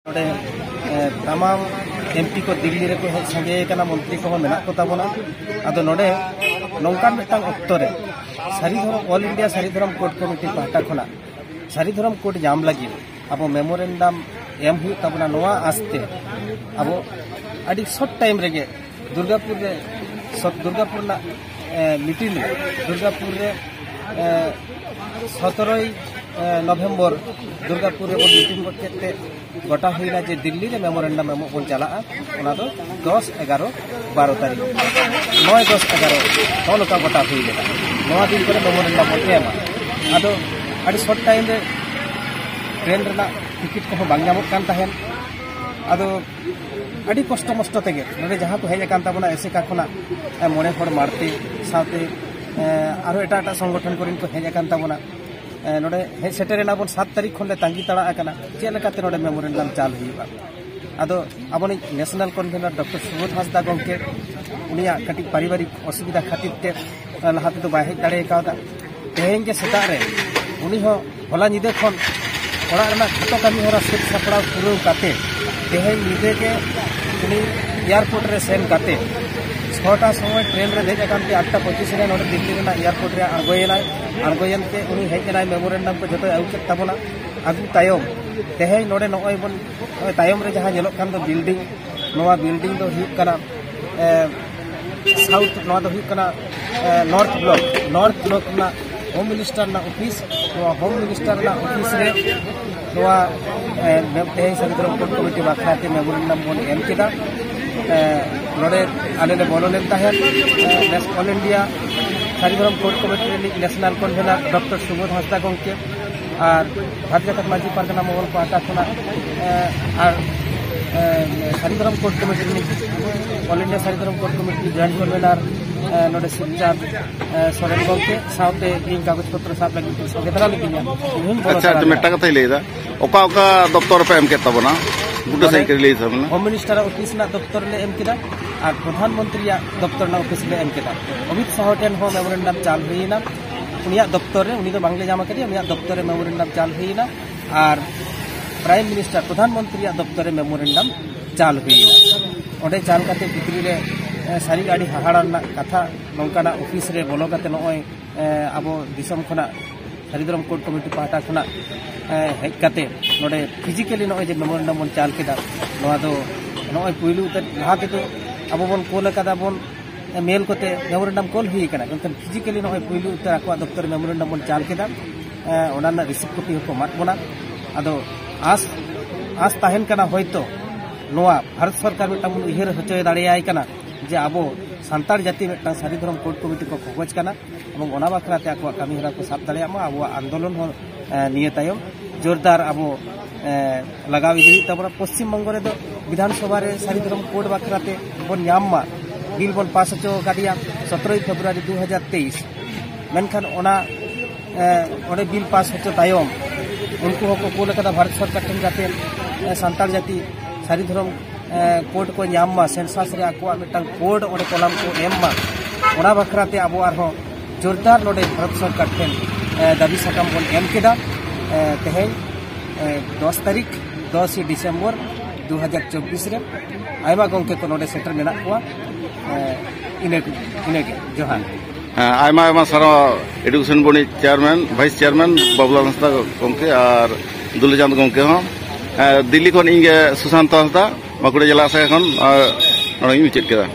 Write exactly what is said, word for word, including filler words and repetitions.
ᱱᱚᱰᱮ ᱛᱟᱢᱟᱢ ᱮᱢᱯᱤ ᱠᱚ ᱫᱤᱞᱞᱤ ᱨᱮᱠᱚ ᱦᱮᱡ ᱥᱟᱸᱜᱮ ᱟᱠᱟᱱᱟ, ᱢᱚᱱᱛᱨᱤ ᱠᱚᱦᱚᱸ ᱢᱮᱱᱟᱜ ᱠᱚ ᱛᱟᱵᱚᱱᱟ᱾ ᱟᱫᱚ ᱱᱚᱰᱮ ᱱᱚᱝᱠᱟᱱ ᱢᱤᱫᱴᱟᱝ ᱚᱠᱛᱚ ᱨᱮ ᱥᱟᱹᱨᱤ ᱫᱷᱚᱨᱚᱢ, ᱚᱞ ᱤᱱᱰᱤᱭᱟ ᱥᱟᱹᱨᱤ ᱫᱷᱚᱨᱚᱢ ᱠᱳᱰ ᱠᱚᱢᱤᱴᱤ ᱯᱟᱦᱴᱟ ᱠᱷᱚᱱᱟᱜ ᱥᱟᱹᱨᱤ ᱫᱷᱚᱨᱚᱢ ᱠᱳᱰ ᱧᱟᱢ ᱞᱟᱹᱜᱤᱫ ᱟᱵᱚ ᱢᱮᱢᱳᱨᱮᱱᱰᱟᱢ ᱮᱢ ᱦᱩᱭᱩᱜ ᱛᱟᱵᱚᱱᱟ᱾ ᱱᱚᱣᱟ ᱟᱥᱛᱮ ᱟᱵᱚ ᱟᱹᱰᱤ ᱥᱚᱨᱴ ᱴᱟᱭᱤᱢ ᱨᱮᱜᱮ ᱫᱩᱨᱜᱟᱯᱩᱨ ᱨᱮ, ᱥᱚ-, ᱫᱩᱨᱜᱟᱯᱩᱨ ᱨᱮᱱᱟᱜ ᱢᱤᱴᱤᱝ ᱨᱮ, ᱫᱩᱨᱜᱟᱯᱩᱨ ᱨᱮ ᱥᱚᱛᱨᱚᱭ ᱱᱚᱵᱷᱮᱢᱵᱚᱨ ᱫᱩᱨᱜᱟᱯᱩᱨ ᱨᱮᱵᱚᱱ ᱢᱤᱴᱤᱝ ᱜᱚᱫ ᱠᱮᱫ ᱛᱮ ᱜᱚᱴᱟ ᱦᱩᱭᱱᱟ ᱡᱮ ᱫᱤᱞᱞᱤ ᱨᱮ ᱢᱮᱢᱳᱨᱮᱱᱰᱟᱢ ᱮᱢᱚᱜ ᱵᱚᱱ ᱪᱟᱞᱟᱜᱼᱟ᱾ ᱚᱱᱟ ᱫᱚ ᱫᱚᱥ ᱮᱜᱟᱨᱚ ᱵᱟᱨᱚ ᱛᱟᱹᱨᱤᱠᱷ, ᱱᱚᱭ ᱫᱚᱥ ᱮᱜᱟᱨᱚ ᱱᱚᱜᱼᱚ ᱱᱚᱝᱠᱟ ᱜᱚᱴᱟ ᱦᱩᱭ ᱞᱮᱱᱟ᱾ ᱱᱚᱣᱟ ᱫᱤᱱ ᱠᱚᱨᱮ ᱢᱮᱢᱳᱨᱮᱱᱰᱟᱢ ᱵᱚᱱ ᱮᱢᱟ᱾ ᱟᱫᱚ ᱟᱹᱰᱤ ᱥᱚᱨᱴ ᱴᱟᱭᱤᱢ ᱨᱮ ᱴᱨᱮᱱ ᱨᱮᱱᱟᱜ ᱴᱤᱠᱤᱴ ᱠᱚᱦᱚᱸ ᱵᱟᱝ ᱧᱟᱢᱚᱜ ᱠᱟᱱ ᱛᱟᱦᱮᱸᱫ᱾ ᱟᱫᱚ ᱟᱹᱰᱤ ᱠᱚᱥᱴᱚ ᱢᱚᱥᱴᱚ ᱛᱮᱜᱮ ᱱᱚᱰᱮ ᱡᱟᱦᱟᱸ ᱠᱚ ᱦᱮᱡ ᱟᱠᱟᱱ ᱛᱟᱵᱚᱱᱟ ᱮᱥᱮᱠᱟ ᱠᱷᱚᱱᱟᱜ, ᱮ, ᱢᱚᱬᱮ ᱦᱚᱲ ᱢᱟᱲᱛᱮ ᱥᱟᱶᱛᱮ, ᱮ, ᱟᱨᱦᱚᱸ ᱮᱴᱟᱜ ᱮᱴᱟᱜ ᱥᱚᱝᱜᱚᱴᱷᱚᱱ ᱠᱚᱨᱮᱱ ᱠᱚ ᱦᱮᱡ ᱟᱠᱟᱱ ᱛᱟᱵᱚᱱᱟ᱾ ᱮ, ᱱᱚᱰᱮ ᱦᱮᱡ ᱥᱮᱴᱮᱨ ᱮᱱᱟ ᱵᱚᱱ ᱥᱟᱛ ᱛᱟᱹᱨᱤᱠᱷ ᱠᱷᱚᱱ ᱞᱮ ᱛᱟᱸᱜᱤ ᱛᱟᱲᱟᱜ ᱟᱠᱟᱱᱟ, ᱪᱮᱫ ᱞᱮᱠᱟᱛᱮ ᱱᱚᱰᱮ ᱢᱮᱢᱳᱨᱮᱱᱰᱟᱢ ᱪᱟᱞ ᱦᱩᱭᱩᱜᱼᱟ᱾ ᱟᱫᱚ ᱟᱵᱚᱱᱤᱡ ᱱᱮᱥᱱᱟᱞ ᱠᱚᱱᱵᱷᱮᱱᱟᱨ ᱰᱚᱠᱴᱚᱨ ᱥᱩᱵᱳᱫᱷ ᱦᱟᱸᱥᱫᱟ ᱜᱚᱢᱠᱮ, ᱩᱱᱤᱭᱟᱜ ᱠᱟᱹᱴᱤᱡ ᱯᱟᱨᱤᱵᱟᱨᱤᱠ ᱚᱥᱩᱵᱤᱫᱷᱟ ᱠᱷᱟᱹᱛᱤᱨ ᱛᱮ, ᱮ, ᱞᱟᱦᱟ ᱛᱮᱫᱚ ᱵᱟᱭ ᱦᱮᱡ ᱫᱟᱲᱮ ᱠᱟᱣᱫᱟ᱾ ᱛᱮᱦᱮᱧ ᱜᱮ ᱥᱮᱛᱟᱜ ᱨᱮ ᱩᱱᱤ ᱦᱚᱸ ᱦᱚᱞᱟ ᱧᱤᱫᱟᱹ ᱠᱷᱚᱱ ᱚᱲᱟᱜ ᱨᱮᱱᱟᱜ ᱡᱷᱚᱛᱚ ᱠᱟᱹᱢᱤ ᱦᱚᱨᱟ ᱥᱟᱹᱛ ᱥᱟᱯᱲᱟᱣ ᱯᱩᱨᱟᱹᱣ ᱠᱟᱛᱮ ᱛᱮᱦᱮᱧ ᱧᱤᱫᱟᱹ ᱜᱮ ᱩᱱᱤ ᱮᱭᱟᱨᱯᱳᱨᱴ ᱨᱮ ᱥᱮᱱ ᱠᱟᱛᱮ ᱪᱷᱚᱴᱟ ᱥᱚᱢᱚᱭ ᱴᱨᱮᱱ ᱨᱮ ᱫᱮᱡ ᱟᱠᱟᱱ ᱛᱮ ᱟᱴᱴᱟ ᱯᱚᱸᱪᱤᱥ ᱨᱮ ᱱᱚᱰᱮ ᱫᱤᱞᱞᱤ ᱨᱮᱱᱟᱜ ᱮᱭᱟᱨᱯᱳᱨᱴ ᱨᱮ ᱟᱬᱜᱚᱭᱮᱱᱟᱭ᱾ ᱟᱬᱜᱚᱭᱮᱱ ᱛᱮ ᱩᱱᱤ ᱦᱮᱡ ᱮᱱᱟᱭ, ᱢᱮᱢᱳᱨᱮᱱᱰᱟᱢ ᱠᱚ ᱡᱷᱚᱛᱚᱭ ᱟᱹᱜᱩ ᱠᱮᱫ ᱛᱟᱵᱚᱱᱟ᱾ ᱟᱹᱜᱩ ᱛᱟᱭᱚᱢ ᱛᱮᱦᱮᱧ ᱱᱚᱰᱮ ᱱᱚᱜᱼᱚᱭ ᱵᱚᱱ, ᱱᱚᱜᱼᱚᱭ ᱛᱟᱭᱚᱢ ᱨᱮ ᱡᱟᱦᱟᱸ ᱧᱮᱞᱚᱜ ᱠᱟᱱ ᱫᱚ ᱵᱤᱞᱰᱤᱝ, ᱱᱚᱣᱟ ᱵᱤᱞᱰᱤᱝ ᱫᱚ ᱦᱩᱭᱩᱜ ᱠᱟᱱᱟ, ᱮ, ᱥᱟᱣᱩᱛᱷ, ᱱᱚᱣᱟ ᱫᱚ ᱦᱩᱭᱩᱜ ᱠᱟᱱᱟ, ᱮ, ᱱᱚᱨᱛᱷ ᱵᱞᱚᱠ, ᱱᱚᱨᱛᱷ ᱵᱞᱚᱠ ᱨᱮᱱᱟᱜ ᱦᱳᱢ ᱢᱤᱱᱤᱥᱴᱟᱨ ᱨᱮᱱᱟᱜ ᱚᱯᱷᱤᱥ, ᱱᱚᱣᱟ ᱦᱳᱢ ᱢᱤᱱᱤᱥᱴᱟᱨ ᱨᱮᱱᱟᱜ ᱚᱯᱷᱤᱥ ᱨᱮ ᱱᱚᱣᱟ, ᱮ, ᱢᱮ-, ᱛᱮᱦᱮᱧ ᱥᱟᱹᱨᱤ ᱫᱷᱚᱨᱚᱢ ᱠᱳᱰ ᱠᱚᱢᱤᱴᱤ ᱵᱟᱠᱷᱨᱟ ᱛᱮ ᱢᱮᱢᱳᱨᱮᱱᱰᱟᱢ ᱵᱚᱱ ᱮᱢ ᱠᱮᱫᱟ᱾ ᱮ, ᱱᱚᱰᱮ ᱟᱞᱮ ᱞᱮ ᱵᱚᱞᱚ ᱞᱮᱱ ᱛᱟᱦᱮᱸᱫ᱾ ᱮ, ᱱᱮᱥ-, ᱚᱞ ᱤᱱᱰᱤᱭᱟ ᱥᱟᱹᱨᱤ ᱫᱷᱚᱨᱚᱢ ᱠᱳᱰ ᱠᱚᱢᱤᱴᱤ ᱨᱤᱱᱤᱡ ᱱᱮᱥᱱᱟᱞ ᱠᱚᱱᱵᱷᱮᱱᱟᱨ ᱰᱚᱠᱴᱚᱨ ᱥᱩᱵᱳᱫᱷ ᱦᱟᱸᱥᱫᱟ ᱜᱚᱢᱠᱮ ᱟᱨ ᱵᱷᱟᱴ ᱡᱟᱠᱟᱛ ᱢᱟᱹᱡᱷᱤ ᱯᱟᱨᱜᱟᱱᱟ ᱢᱚᱦᱚᱞ ᱯᱟᱦᱴᱟ ᱠᱷᱚᱱᱟᱜ, ᱮ, ᱟᱨ, ᱮ, ᱥᱟᱹᱨᱤ ᱫᱷᱚᱨᱚᱢ ᱠᱳᱰ ᱠᱚᱢᱤᱴᱤ ᱨᱤᱱᱤᱡ, ᱚᱞ ᱤᱱᱰᱤᱭᱟ ᱥᱟᱹᱨᱤ ᱫᱷᱚᱨᱚᱢ ᱠᱳᱰ ᱠᱚᱢᱤᱴᱤ ᱨᱤᱱᱤᱡ ᱡᱚᱭᱮᱱᱴ ᱠᱚᱱᱵᱷᱮᱱᱟᱨ, ᱮ, ᱱᱚᱰᱮ ᱥᱤᱵᱪᱟᱸᱫᱽ, ᱮ, ᱥᱚᱨᱮᱱ ᱜᱚᱢᱠᱮ ᱥᱟᱶᱛᱮ ᱤᱧ ᱠᱟᱜᱚᱡᱽ ᱯᱚᱛᱨᱚ ᱥᱟᱵ ᱞᱟᱹᱜᱤᱫ ᱠᱤᱱ ᱥᱚᱸᱜᱮ ᱛᱟᱨᱟ ᱞᱤᱫᱤᱧᱟ᱾ ᱤᱧ ᱦᱚᱸᱧ ᱵᱚᱞᱚ ᱟᱪᱪᱷᱟ, ᱛᱚᱨᱟ ᱟᱪᱪᱷᱟ, ᱞᱮᱱᱟ᱾ ᱢᱤᱫᱴᱟᱝ ᱠᱟᱛᱷᱟᱧ ᱞᱟᱹᱭᱫᱟ, ᱚᱠᱟ ᱚᱠᱟ ᱫᱚᱯᱛᱚᱨ ᱨᱮᱯᱮ ᱮᱢ ᱠᱮᱫ ᱛᱟᱵᱚᱱᱟ? ᱵᱩᱴᱟᱹ ᱱᱚᱰᱮ ᱥᱟᱹᱦᱤ ᱠᱟᱹᱴᱤᱡ ᱞᱟᱹᱭ ᱛᱟᱵᱚᱱᱟ᱾ ᱦᱳᱢ ᱢᱤᱱᱤᱥᱴᱟᱨᱟᱜ ᱚᱯᱷᱤᱥ ᱨᱮᱱᱟᱜ ᱫᱚᱯᱛᱚᱨ ᱨᱮᱞᱮ ᱮᱢ ᱠᱮᱫᱟ ᱟᱨ ᱯᱨᱚᱫᱷᱟᱱ ᱢᱚᱱᱛᱨᱤᱭᱟᱜ ᱫᱚᱯᱛᱚᱨ ᱨᱮᱱᱟᱜ ᱚᱯᱷᱤᱥ ᱨᱮᱞᱮ ᱮᱢ ᱠᱮᱫᱟ᱾ ᱚᱢᱤᱛ ᱥᱟᱦᱚ ᱴᱷᱮᱱ ᱦᱚᱸ ᱢᱮᱢᱳᱨᱮᱱᱰᱟᱢ ᱪᱟᱞ ᱦᱩᱭᱮᱱᱟ, ᱩᱱᱤᱭᱟᱜ ᱫᱚᱯᱛᱚᱨ ᱨᱮ, ᱩᱱᱤ ᱫᱚ ᱵᱟᱝᱞᱮ ᱧᱟᱢ ᱟᱠᱟᱫᱮᱭᱟ, ᱩᱱᱤᱭᱟᱜ ᱫᱚᱯᱛᱚᱨ ᱨᱮ ᱢᱮᱢᱳᱨᱮᱱᱰᱟᱢ ᱪᱟᱞ ᱦᱩᱭᱮᱱᱟ᱾ ᱟᱨ ᱯᱨᱟᱭᱤᱢ ᱢᱤᱱᱤᱥᱴᱟᱨ, ᱯᱨᱚᱫᱷᱟᱱ ᱢᱚᱱᱛᱨᱤᱭᱟᱜ ᱫᱚᱯᱛᱚᱨ ᱨᱮ ᱢᱮᱢᱳᱨᱮᱱᱰᱟᱢ ᱪᱟᱞ ᱦᱩᱭᱮᱱᱟ᱾ ᱚᱸᱰᱮ ᱪᱟᱞ ᱠᱟᱛᱮ ᱵᱷᱤᱛᱨᱤ ᱨᱮ, ᱮ, ᱥᱟᱹᱨᱤᱜᱮ ᱟᱹᱰᱤ ᱦᱟᱦᱟᱲᱟ ᱨᱮᱱᱟᱜ ᱠᱟᱛᱷᱟ, ᱱᱚᱝᱠᱟᱱᱟᱜ ᱚᱯᱷᱤᱥ ᱨᱮ ᱵᱚᱞᱚ ᱠᱟᱛᱮ ᱱᱚᱜᱼᱚᱭ, ᱮ, ᱟᱵᱚ ᱫᱤᱥᱚᱢ ᱠᱷᱚᱱᱟᱜ ᱥᱟᱹᱨᱤ ᱫᱷᱚᱨᱚᱢ ᱠᱳᱰ ᱠᱚᱢᱤᱴᱤ ᱯᱟᱦᱴᱟ ᱠᱷᱚᱱᱟᱜ, ᱮ, ᱦᱮᱡ ᱠᱟᱛᱮ ᱱᱚᱰᱮ ᱯᱷᱤᱡᱤᱠᱮᱞᱤ ᱱᱚᱜᱼᱚᱭ ᱡᱮ ᱢᱮᱢᱳᱨᱮᱱᱰᱟᱢ ᱵᱚᱱ ᱪᱟᱞ ᱠᱮᱫᱟ, ᱱᱚᱣᱟ ᱫᱚ ᱱᱚᱜᱼᱚᱭ ᱯᱩᱭᱞᱩ ᱩᱛᱟᱹᱨ, ᱞᱟᱦᱟ ᱛᱮᱫᱚ ᱟᱵᱚ ᱵᱚᱱ ᱠᱳᱞ ᱟᱠᱟᱫᱟ ᱵᱚᱱ, ᱮ, ᱢᱮᱞ ᱠᱚᱛᱮ ᱢᱮᱢᱳᱨᱮᱱᱰᱟᱢ ᱠᱳᱞ ᱦᱩᱭ ᱟᱠᱟᱱᱟ, ᱢᱮᱱᱠᱷᱟᱱ ᱯᱷᱤᱡᱤᱠᱮᱞᱤ ᱱᱚᱜᱼᱚᱭ ᱯᱩᱭᱞᱩ ᱩᱛᱟᱹᱨ ᱟᱠᱚᱣᱟᱜ ᱫᱚᱯᱛᱚᱨ ᱨᱮ ᱢᱮᱢᱳᱨᱮᱱᱰᱟᱢ ᱵᱚᱱ ᱪᱟᱞ ᱠᱮᱫᱟ᱾ ᱮ, ᱚᱱᱟ ᱨᱮᱱᱟᱜ ᱨᱤᱥᱤᱯᱴ ᱠᱚᱯᱤ ᱦᱚᱸᱠᱚ ᱮᱢᱟᱫ ᱵᱚᱱᱟ᱾ ᱟᱫᱚ ᱟᱥ, ᱟᱥ ᱛᱟᱦᱮᱱ ᱠᱟᱱᱟ ᱦᱚᱭᱛᱚ ᱱᱚᱣᱟ ᱵᱷᱟᱨᱚᱛ ᱥᱚᱨᱠᱟᱨ ᱢᱤᱫᱴᱟᱝ ᱵᱚᱱ ᱩᱭᱦᱟᱹᱨ ᱦᱚᱪᱚᱭ ᱫᱟᱲᱮᱭᱟᱭ ᱠᱟᱱᱟ ᱡᱮ ᱟᱵᱚ ᱥᱟᱱᱛᱟᱲ ᱡᱟᱹᱛᱤ ᱢᱤᱫᱴᱟᱝ ᱥᱟᱹᱨᱤ ᱫᱷᱚᱨᱚᱢ ᱠᱳᱰ ᱠᱚᱢᱤᱴᱤ ᱠᱚ ᱠᱷᱚᱡᱽ ᱠᱟᱱᱟ, ᱮᱵᱚᱝ ᱚᱱᱟ ᱵᱟᱠᱷᱨᱟ ᱛᱮ ᱟᱠᱚᱣᱟᱜ ᱠᱟᱹᱢᱤ ᱦᱚᱨᱟ ᱠᱚ ᱥᱟᱵ ᱫᱟᱲᱮᱭᱟᱜ ᱢᱟ᱾ ᱟᱵᱚᱣᱟᱜ ᱟᱱᱫᱳᱞᱚᱱ ᱦᱚᱸ, ᱮ, ᱱᱤᱭᱟᱹ ᱛᱟᱭᱚᱢ ᱡᱳᱨᱫᱟᱨ ᱟᱵᱚ, ᱮ, ᱞᱟᱜᱟᱣ ᱤᱫᱤ ᱦᱩᱭᱩᱜ ᱛᱟᱵᱚᱱᱟ᱾ ᱯᱚᱥᱪᱤᱢ ᱵᱚᱝᱜᱚ ᱨᱮᱫᱚ ᱵᱤᱫᱷᱟᱱ ᱥᱚᱵᱷᱟ ᱨᱮ ᱥᱟᱹᱨᱤ ᱫᱷᱚᱨᱚᱢ ᱠᱳᱰ ᱵᱟᱠᱷᱨᱟ ᱛᱮ ᱵᱚᱱ ᱧᱟᱢ ᱢᱟ, ᱵᱤᱞ ᱵᱚᱱ ᱯᱟᱥ ᱦᱚᱪᱚ ᱟᱠᱟᱫᱮᱭᱟ ᱥᱚᱛᱨᱚᱭ ᱯᱷᱮᱵᱽᱨᱩᱣᱟᱨᱤ ᱫᱩ ᱦᱟᱡᱟᱨ ᱛᱮᱭᱤᱥ᱾ ᱢᱮᱱᱠᱷᱟᱱ ᱚᱱᱟ, ᱮ, ᱚᱸᱰᱮ ᱵᱤᱞ ᱯᱟᱥ ᱦᱚᱪᱚ ᱛᱟᱭᱚᱢ ᱩᱱᱠᱩ ᱦᱚᱸᱠᱚ ᱠᱳᱞ ᱟᱠᱟᱫᱟ ᱵᱷᱟᱨᱚᱛ ᱥᱚᱨᱠᱟᱨ ᱴᱷᱮᱱ, ᱡᱟᱛᱮ, ᱮ, ᱥᱟᱱᱛᱟᱲ ᱡᱟᱹᱛᱤ ᱥᱟᱹᱨᱤ ᱫᱷᱚᱨᱚᱢ, ᱮ, ᱠᱳᱰ ᱠᱚ ᱧᱟᱢ ᱢᱟ, ᱥᱮᱱᱥᱟᱥ ᱨᱮ ᱟᱠᱚᱣᱟᱜ ᱢᱤᱫᱴᱟᱝ ᱠᱳᱰ ᱚᱸᱰᱮ ᱠᱚᱞᱟᱢ ᱠᱚ ᱮᱢ ᱢᱟ᱾ ᱚᱱᱟ ᱵᱟᱠᱷᱨᱟ ᱛᱮ ᱟᱵᱚ ᱟᱨᱦᱚᱸ ᱡᱳᱨᱫᱟᱨ ᱱᱚᱰᱮ ᱵᱷᱟᱨᱚᱛ ᱥᱚᱨᱠᱟᱨ ᱴᱷᱮᱱ, ᱮ, ᱫᱟᱹᱵᱤ ᱥᱟᱠᱟᱢ ᱵᱚᱱ ᱮᱢ ᱠᱮᱫᱟ᱾ ᱮ, ᱛᱮᱦᱮᱧ, ᱮ, ᱫᱚᱥ ᱛᱟᱹᱨᱤᱠᱷ, ᱫᱚᱥ ᱰᱤᱥᱮᱢᱵᱚᱨ ᱫᱩ ᱦᱟᱡᱟᱨ ᱪᱚᱵᱵᱤᱥ ᱨᱮ ᱟᱭᱢᱟ ᱜᱚᱢᱠᱮ ᱠᱚ ᱱᱚᱰᱮ ᱥᱮᱴᱮᱨ ᱢᱮᱱᱟᱜ ᱠᱚᱣᱟ᱾ ᱮ, ᱤᱱᱟᱹ, ᱤᱱᱟᱹᱜᱮ᱾ ᱡᱚᱦᱟᱨ᱾ ᱦᱮᱸ, ᱟᱭᱢᱟ ᱟᱭᱢᱟ ᱥᱟᱨᱦᱟᱣ ᱮᱰᱩᱠᱮᱥᱚᱱ ᱵᱚᱱᱤᱡ chairman, vice chairman Babulal Hansda ᱜᱚᱢᱠᱮ ᱟᱨ ᱫᱩᱞᱤᱪᱟᱸᱫᱽ ᱜᱚᱢᱠᱮ ᱦᱚᱸ᱾ ᱮ, ᱫᱤᱞᱞᱤ ᱠᱷᱚᱱ ᱤᱧ ᱜᱮ ᱥᱩᱥᱟᱱᱛ ᱦᱟᱸᱥᱫᱟ, ᱵᱟᱸᱠᱩᱲᱟ ᱡᱮᱞᱟ ᱥᱮᱫ ᱠᱷᱚᱱ, ᱟᱨ ᱱᱚᱰᱮᱧ ᱢᱩᱪᱟᱹᱫ ᱠᱮᱫᱟ᱾